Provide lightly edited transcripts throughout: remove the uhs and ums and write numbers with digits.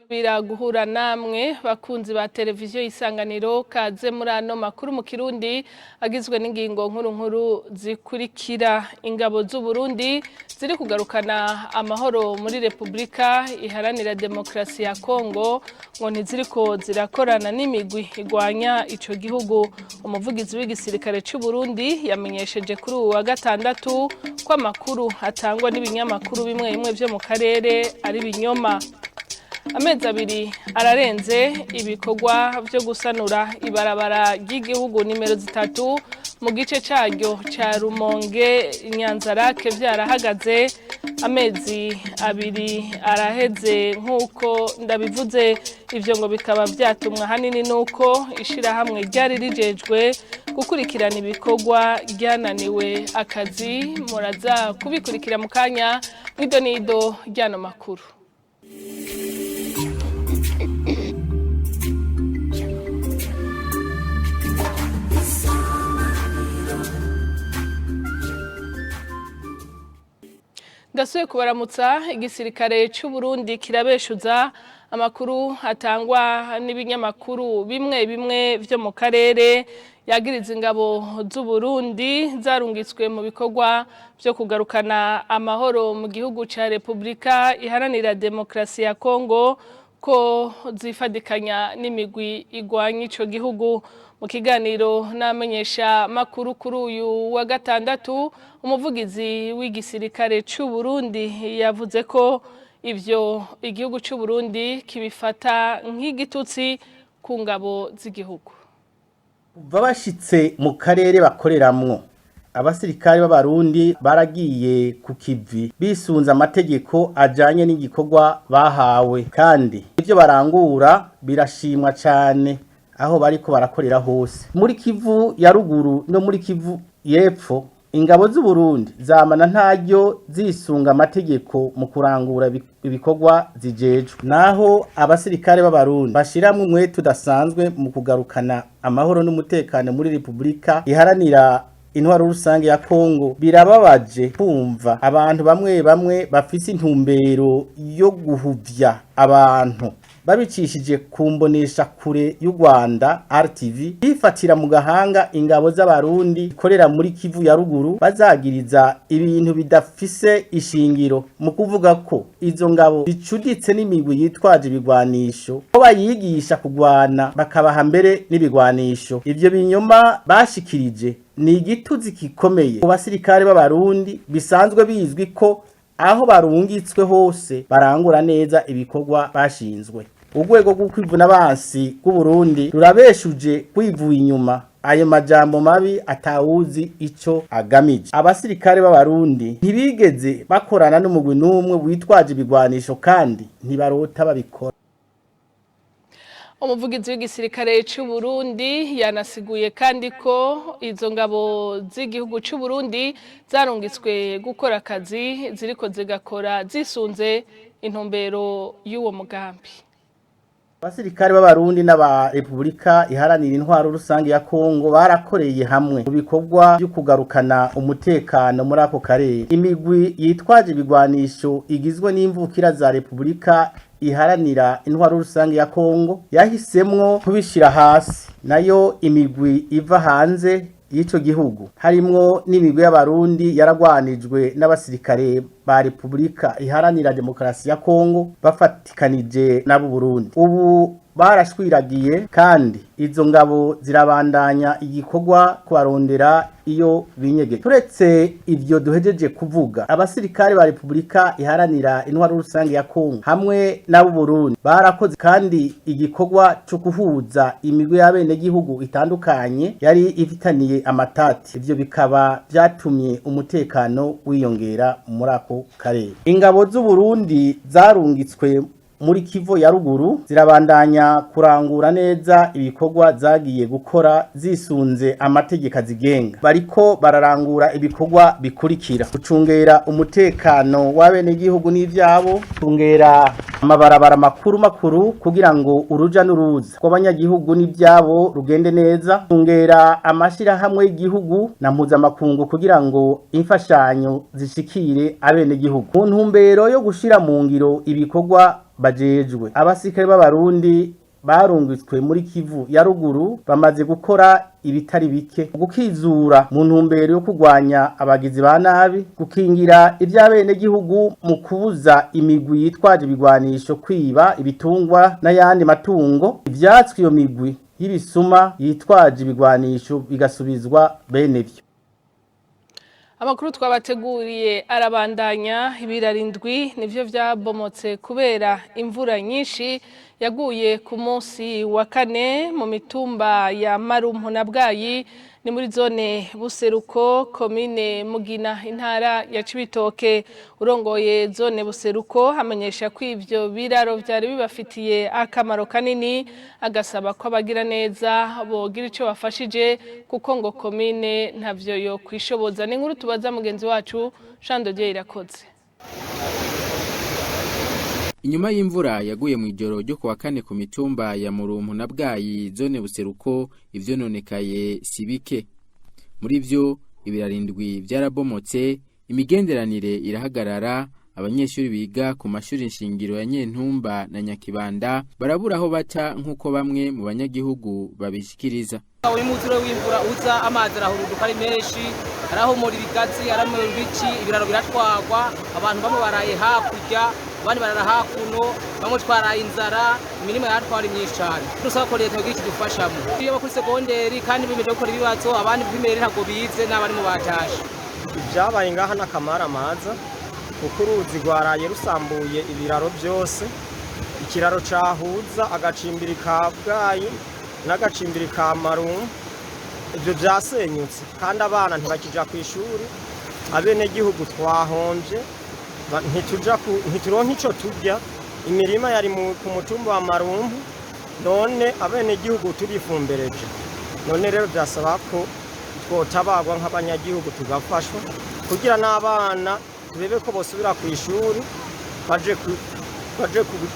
Bira guhura namwe bakunzi ba televiziyo Isanganiro, kaze muri ano makuru mu Kirundi agizwe n'ingingo nkuru nkuru zikurikira: ingabo z'u Burundi ziri kugarukana amahoro muri Republika Iharanira Demokrasi ya Kongo ngo ntiziriko zirakorana n'imigwi igwanya ico gihugu. Umuvugizi w'igisirikare c'u Burundi yamenyesheje kuri uwu wa gatandatu ko amakuru atangwa n'ibinyamakuru bimwe bimwe vyo mu karere ari binyoma. Amezi 2 ararenze ibikorwa vyo gusanura ibarabara ry'igihugu nimero 3 mu gice caryo ca Rumonge Nyanzarake vyarahagaze. Amezi 2 araheze nk'uko ndabivuze, ivyo ngo bikaba vyatumwa hanini nuko ishirahamwe ryari rijejwe gukurikirana ibikorwa ryananiwe akazi. Muraza kubikurikira mu kanya mw'ido n'ido ry'ano makuru. Ndasubiye kubaramutsa. Igisirikare c'u Burundi kirabeshuza amakuru atangwa n'ibinyamakuru bimwe bimwe vyo mu karere yagiriza ingabo z'u Burundi zarungitswe mu bikorwa vyo kugarukana amahoro mu gihugu ca Republika Iharanira Demokrasi ya Kongo ko zifadikanya n'imigwi igwanya ico gihugu. Mu kiganiro n'amenyesha makuru kuri uyu wa gatandatu, umuvugizi w'igisirikare c'u Burundi yavuze ko ivyo igihugu c'u Burundi kibifata nk'igitutsi ku ngabo z'igihugu. Kuva bashitse mu karere bakoreramwo, abasirikare b'Abarundi baragiye ku kivi bisunze amategeko ajanye n'igikorwa bahawe, kandi ivyo barangura birashimwa cane aho bariko barakorera hose. Muri Kivu ya ruguru no muri Kivu y'epfo, ingabo z'u Burundi zamana ntaryo zisunga amategeko mu kurangura ibikorwa zijejwe. Naho abasirikare b'Abarundi bashiramwe umwete udasanzwe mu kugarukana amahoro n'umutekano muri Republika Iharanira Intwaro Rusange ya Kongo, birababaje kumva abantu bamwe bamwe bafise intumbero yo guhuvya abantu babicishije kumbonesha kure y'u Rwanda RTV, bifatira mu gahanga ingabo z'Abarundi ikorera muri Kivu ya ruguru, bazagiriza ibintu bidafise ishingiro mu kuvuga ko izo ngabo zicuditse n'imigwi yitwaje ibigwanisho, ko bayigisha kugwana, bakabaha mbere n'ibigwanisho. Ivyo binyoma bashikirije ni igituzi gikomeye ku basirikare b'Abarundi bisanzwe bizwi ko aho barungitswe hose barangura neza ibikorwa bashinzwe. Urwego rw'ukwivuna abansi rw'u Burundi rurabeshuje kwivuye inyuma ayo majambo mabi atawuzi ico agamije. Abasirikare b'Abarundi ntibigeze bakorana n'umugwi n'umwe witwaje ibigwanisho, kandi ntibarota babikora. Umuvugizi w'igisirikare c'u Burundi yanasiguye kandi ko izo ngabo z'igihugu c'u Burundi zarungitswe gukora akazi ziriko zigakora zisunze intumbero y'uwo mugambi. Abasirikare b'Abarundi n'aba Republika Iharanira Intwaro Rusange ya Kongo barakoreye hamwe mu bikorwa byo kugarukana umutekano muri ako karere. Imigwi yitwaje ibigwanisho igizwe n'imvukira za Republika Iharanira Intwaro Rusange ya Kongo yahisemwo kubishira hasi, nayo imigwi iva hanze y'ico gihugu harimwo n'imigwi y'Abarundi yaragwanijwe n'abasirikare ba Republika Iharanira Demokarasi ya Kongo bafatikanije n'abo Burundi. Ubu barashwiragiye, kandi izo ngabo zirabandanya igikorwa kubarondera iyo binyegeje. Turetse ivyo duhejeje kuvuga, abasirikare ba Republika Iharanira Intwaro Rusange ya Kongo hamwe n'abo Burundi barakoze kandi igikorwa cyo kuhuza imigwi y'abenegihugu itandukanye yari ifitaniye amatati. Ivyo bikaba vyatumye umutekano wiyongera muri ako karere. Ingabo z'u Burundi zarungitswe muri Kivu ya ruguru zirabandanya kurangura neza ibikorwa zagiye gukora zisunze amategeko azigenga. Bariko bararangura ibikorwa bikurikira: gucungera umutekano w'abenegihugu n'ivyabo, gucungera amabarabara makuru makuru kugira ngo uruja n'uruza rw'abanyagihugu n'ivyabo rugende neza, gucungera amashirahamwe y'igihugu na mpuzamakungu kugira ngo imfashanyo zishikire abenegihugu. Mu ntumbero yo gushira mu ngiro ibikorwa bajejwe. Abasirikare b'Abarundi barungitswe muri Kivu ya ruguru bamaze gukora ibitari bike, gukizura mu ntumbero yo kurwanya abagizi ba nabi, gukingira ivy'abenegihugu mu kubuza imigwi yitwaje ibigwanisho kwiba ibitungwa n'ayandi matungo, ivyatswe iyo migwi y'ibisuma yitwaje ibigwanisho bigasubizwa bene vyo. Amakuru twabateguriye arabandanya. Ibirarindwi nivyo vyabomotse kubera imvura nyinshi yaguye ku munsi wa kane mu mitumba ya Marumpu na Bwayi, ni muri zone Buseruko, komine Mugina, intara ya Cibitoke. Urongoye zone Buseruko amenyesha ko ivyo biraro vyari bibafitiye akamaro kanini, agasaba ko abagira neza bogira ico bafashije kuko ngo komine ntavyo yo kwishoboza. Ni inkuru tubaza mugenzi wacu Jean de Dieu Irakoze. Inyuma y'imvura yaguye mu ijoro ryo kuwa kane ku mitumba ya Murumpu na Bwayi, zone Buseruko, ivyononekaye si bike. Muri vyo ibirarindwi vyarabomotse, imigenderanire irahagarara, abanyeshuri biga ku mashuri nshingiro ya Nyentumba na Nyakibanda barabura aho baca, nk'uko bamwe mu banyagihugu babishikiriza. Uyu muzuro w'imvura uza, amazi arahuruduka ari menshi, arahomora ibigazi, aramura ibiki, ibiraro biratwagwa, abantu bamwe baraye hakurya, abandi barara hakuno, bamwe twaraye inzara, imirima yaratwara myinshi cyane. Dusaba ko leta yogira ikidufashamo. Iyo kuri segonderi kandi bimeje gukora ibibazo, abandi primaire ntabwo bize n'abarimu batashe. Ibyabaye ngaha n'akamaramaza, kuko uruzi rwaraye rusambuye ibiraro byose. Ikiraro cahuza agacimbiri ka Bwayi n'agacimbiri ka Marumpu, ibyo byasenyutse, kandi abana ntibakija ku ishuri. Abenegihugu twahomvye, ntituja ntituronka ico turya. Imirima yari ku mutumba wa Marumpu, none abenegihugu turifumbereje. None rero byasaba ko twotabagwa nk'abanyagihugu, tugafashwa kugira n'abana turebe ko bosubira ku ishuri baje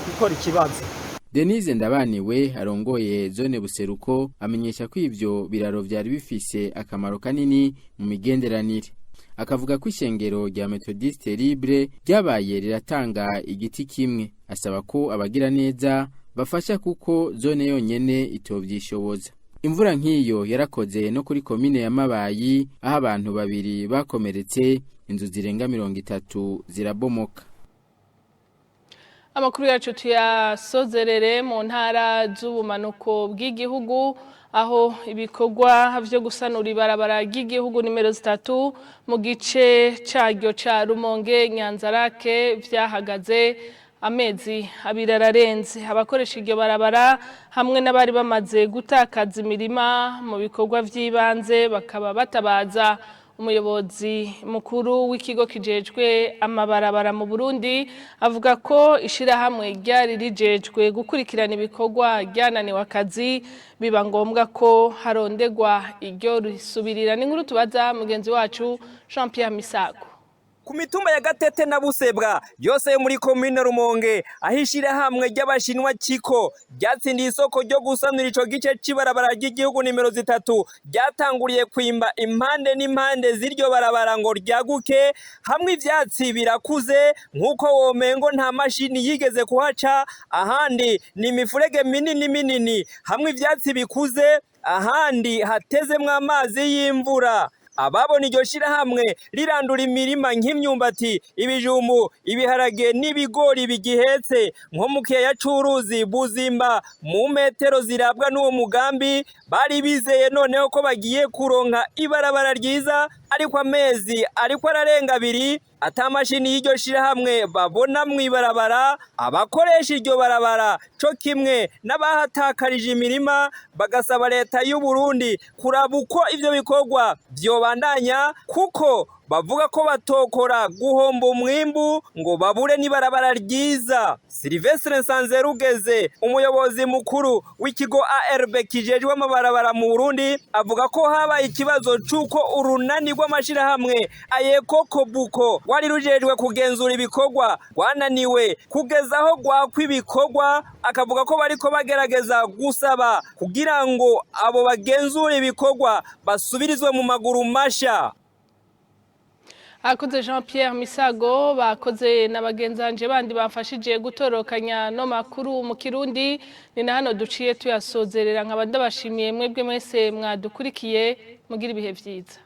gukora ikibazo. Denise Ndabaniwe arongoye zone Buseruko amenyesha ko ivyo biraro vyari bifise akamaro kanini mu migenderanire. Akavuga ko ishengero rya Methodiste Libre ryabaye riratanga igiti kimwe, asaba ko abagira neza bafasha kuko zone yonyene itovyishoboza. Imvura nk'iyo yarakoze no kuri komine ya Mabayi, aho abantu babiri bakomeretse, inzu zirenga 30 zirabomoka. Amakuru yacu tuyasozerere mu ntara z'ubumanuko bw'igihugu, aho ibikorwa vyo gusanura ibarabara ry'igihugu nimero 3 mu gice caryo ca Rumonge Nyanzarake vyahagaze amezi 2 ararenze. Abakoresha iryo barabara hamwe n'abari bamaze gutakaza imirima mu bikorwa vy'ibanze bakaba batabaza umuyobozi mukuru w'ikigo kijejwe amabarabara mu Burundi. Avuga ko ishirahamwe ryari rijejwe gukurikirana ibikorwa ryananiwe akazi, biba ngombwa ko harondegwa iryo risubirira. Ni inkuru tubaza mugenzi wacu Jean Pierre Misago. Ku mitumba ya Gatete na Busebwa yose yo muri komine Rumonge, aho ishirahamwe ry'Abashinwa Ciko ryatsindiye isoko ryo gusanura ico gice c'ibarabara ry'igihugu nimero 3, ryatanguriye kwimba impande n'impande z'iryo barabara ngo ryaguke. Hamwe ivyatsi birakuze nk'uko womengo nta mashini yigeze kuhaca, ahandi ni imifurege minini minini, hamwe ivyatsi bikuze, ahandi hatezemwo amazi y'imvura. Ababona iryo shirahamwe rirandura imirima nk'imyumbati, ibijumbu, ibiharage n'ibigori bigihetse nko mu kiyaya c'uruzi Buzimba mu metero zirabwa n'uwo mugambi, bari bizeye noneho ko bagiye kuronka ibarabara ryiza. Ariko amezi ariko ararenga 2 ata mashini y'iryo shirahamwe babona mw'ibarabara. Abakoresha iryo barabara co kimwe n'abahatakarije imirima bagasaba leta y'u Burundi kuraba uko ivyo bikorwa vyobandanya, kuko bavuga ko batokora guhomba umwimbu ngo babure n'ibarabara ryiza. Silvestre Nsanzerugeze, umuyobozi mukuru w'ikigo ARB kijejwe amabarabara mu Burundi, avuga ko habaye ikibazo c'uko urunani rw'amashirahamwe Ayeko Kobuko rwari rujejwe kugenzura ibikorwa rwananiwe kugeza aho rwakwa ibikorwa. Akavuga ko bariko bagerageza gusaba kugira ngo abo bagenzura ibikorwa basubirizwe mu maguru masha. Akoze Jean Pierre Misago, bakoze na bagenzanje bandi bamfashije gutorokanya no makuru mu Kirundi. Ni na hano duciye tuyasozerera, nkaba ndabashimiye mwebwe mwese mwadukurikiye. Mugira ibihe vyiza.